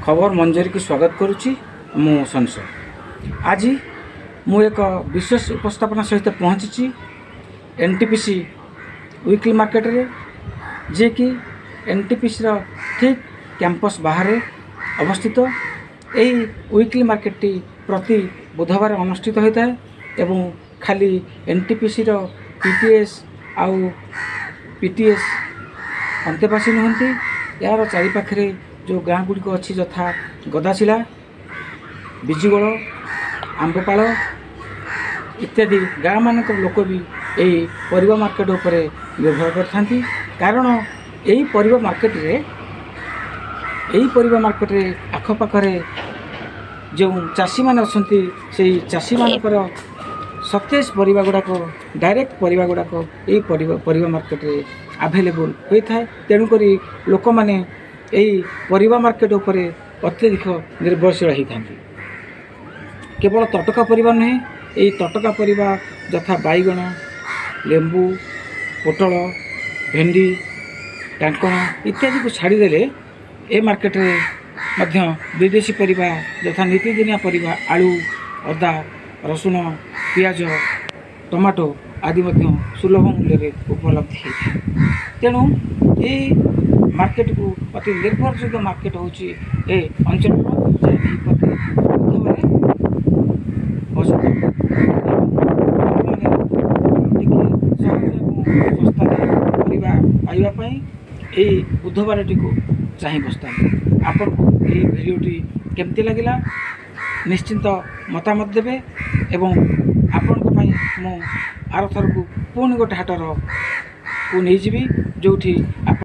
ଖବର ମଞ୍ଜରୀକୁ ସ୍ୱାଗତ କରୁଛି। ମୁଁ ସଂସଦ। ଆଜି ମୁଁ ଏକ ବିଶେଷ ଉପସ୍ଥାପନା ସହିତ ପହଞ୍ଚିଛି ଏନ୍ଟିପିସି ୱିକଲି ମାର୍କେଟରେ, ଯିଏକି ଏନ୍ଟିପିସିର ଠିକ୍ କ୍ୟାମ୍ପସ୍ ବାହାରେ ଅବସ୍ଥିତ। ଏହି ୱିକଲି ମାର୍କେଟଟି ପ୍ରତି ବୁଧବାର ଅନୁଷ୍ଠିତ ହୋଇଥାଏ ଏବଂ ଖାଲି ଏନ୍ଟିପିସିର ପିଟିଏସ୍ ଆଉ ପିଟିଏସ୍ ଅନ୍ତେବାସୀ ନୁହନ୍ତି, ଏହାର ଚାରିପାଖରେ ଯେଉଁ ଗାଁ ଗୁଡ଼ିକ ଅଛି, ଯଥା ଗଦାଶିଳା, ବିଜିଗୋଳ, ଆମ୍ବପାଳ ଇତ୍ୟାଦି ଗାଁମାନଙ୍କର ଲୋକ ବି ଏହି ପରିବା ମାର୍କେଟ ଉପରେ ନିର୍ଭର କରିଥାନ୍ତି। କାରଣ ଏହି ପରିବା ମାର୍କେଟରେ ଆଖପାଖରେ ଯେଉଁ ଚାଷୀମାନେ ଅଛନ୍ତି, ସେଇ ଚାଷୀମାନଙ୍କର ସତେଜ ପରିବା ଗୁଡ଼ାକ, ଡାଇରେକ୍ଟ ପରିବା ଗୁଡ଼ାକ ଏହି ପରିବା ମାର୍କେଟରେ ଆଭେଲେବୁଲ୍ ହୋଇଥାଏ। ତେଣୁକରି ଲୋକମାନେ ଏହି ପରିବା ମାର୍କେଟ ଉପରେ ଅତ୍ୟଧିକ ନିର୍ଭରଶୀଳ ହୋଇଥାନ୍ତି। କେବଳ ତଟକା ପରିବା ନୁହେଁ, ଏହି ତଟକା ପରିବା ଯଥା ବାଇଗଣ, ଲେମ୍ବୁ, ପୋଟଳ, ଭେଣ୍ଡି, କାଙ୍କଣ ଇତ୍ୟାଦିକୁ ଛାଡ଼ିଦେଲେ ଏ ମାର୍କେଟରେ ମଧ୍ୟ ବିଦେଶୀ ପରିବା ଯଥା ନିତିଦିନିଆ ପରିବା ଆଳୁ, ଅଦା, ରସୁଣ, ପିଆଜ, ଟମାଟୋ ଆଦି ମଧ୍ୟ ସୁଲଭ ମୂଲ୍ୟରେ ଉପଲବ୍ଧ ହୋଇଥାଏ। ତେଣୁ ଏହି ମାର୍କେଟକୁ ଅତି ନିର୍ଭରଯୋଗ୍ୟ ମାର୍କେଟ ହେଉଛି ଏ ଅଞ୍ଚଳର, ଯାହାକି ପ୍ରତି ବୁଧବାର ବସିଥାଏ ଏବଂ ଲୋକମାନେ ଟିକେ ସହଜ ଏବଂ ଶସ୍ତାରେ ପରିବା ପାଇବା ପାଇଁ ଏହି ବୁଧବାରଟିକୁ ଚାହିଁ ବସିଥାନ୍ତି। ଆପଣଙ୍କୁ ଏହି ଭିଡ଼ିଓଟି କେମିତି ଲାଗିଲା, ନିଶ୍ଚିନ୍ତ ମତାମତ ଦେବେ ଏବଂ ଆପଣଙ୍କ ପାଇଁ ମୁଁ ଆରଥରକୁ ପୁଣି ଗୋଟେ ହାଟରକୁ ନେଇଯିବି, ଯେଉଁଠି ଆପଣ